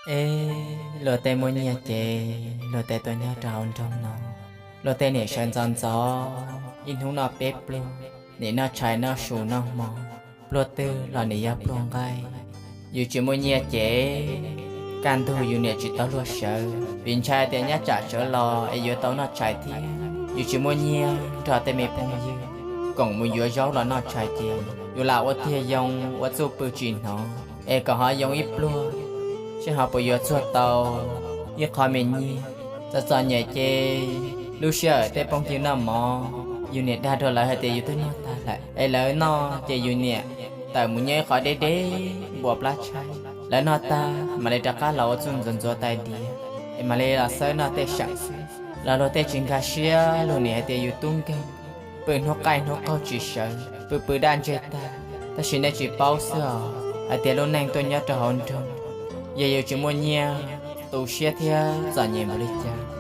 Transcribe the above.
Eb, luag tej muaj nyiaj ces luag tej tuaj nyob rau hauv nroog no, luag tej niam sawv ntxov ntxov, ib hnub noj peb pluag, nim noj tshais noj su noj hmo, pluag twg los nim yog pluag nqaij. Yus tsis muaj nyiaj ces kaj ntug yus niam tsis tau luag sawv, vim ntshai tias nyab tsam sawv los es yuav tau noj tshais thiab. Yus tsis muaj nyiaj nrog tej me phooj ywg koom mus yuav zaub los noj tshais ces yus lam ua tiag yoo ua txuj pw tsis hnov, es kom ho yoo ib pluag, seb ho puas yuav txuag tau ib qho me nyiaj. Txom txom nyem ces lub sij hawm tej phooj ywg noj mov, yus niam dag rau lawv hais tias yus twb noj tag lawm, es lawv noj ces yus niam tawm mus nyob ib qho deb deb npuas plab tshaib. Lawv noj tag mam li rov qab los ua txuj ntxuav ntxuav tais diav, es mam li los xawb noj tej seem xwb. Los luag tej tsis nkag siab, luag nim hais tias yus tub nkeeg, pw hnub qaij hnub qaug tsis sawv, pw pw daj ntseg tag. Tab sis nej tsis paub xwb os, hais tias lub neej tuaj nyob rau hauv nroog, yog yus tsis muaj nyiaj, tu siab thiab txom nyem npaum li cas.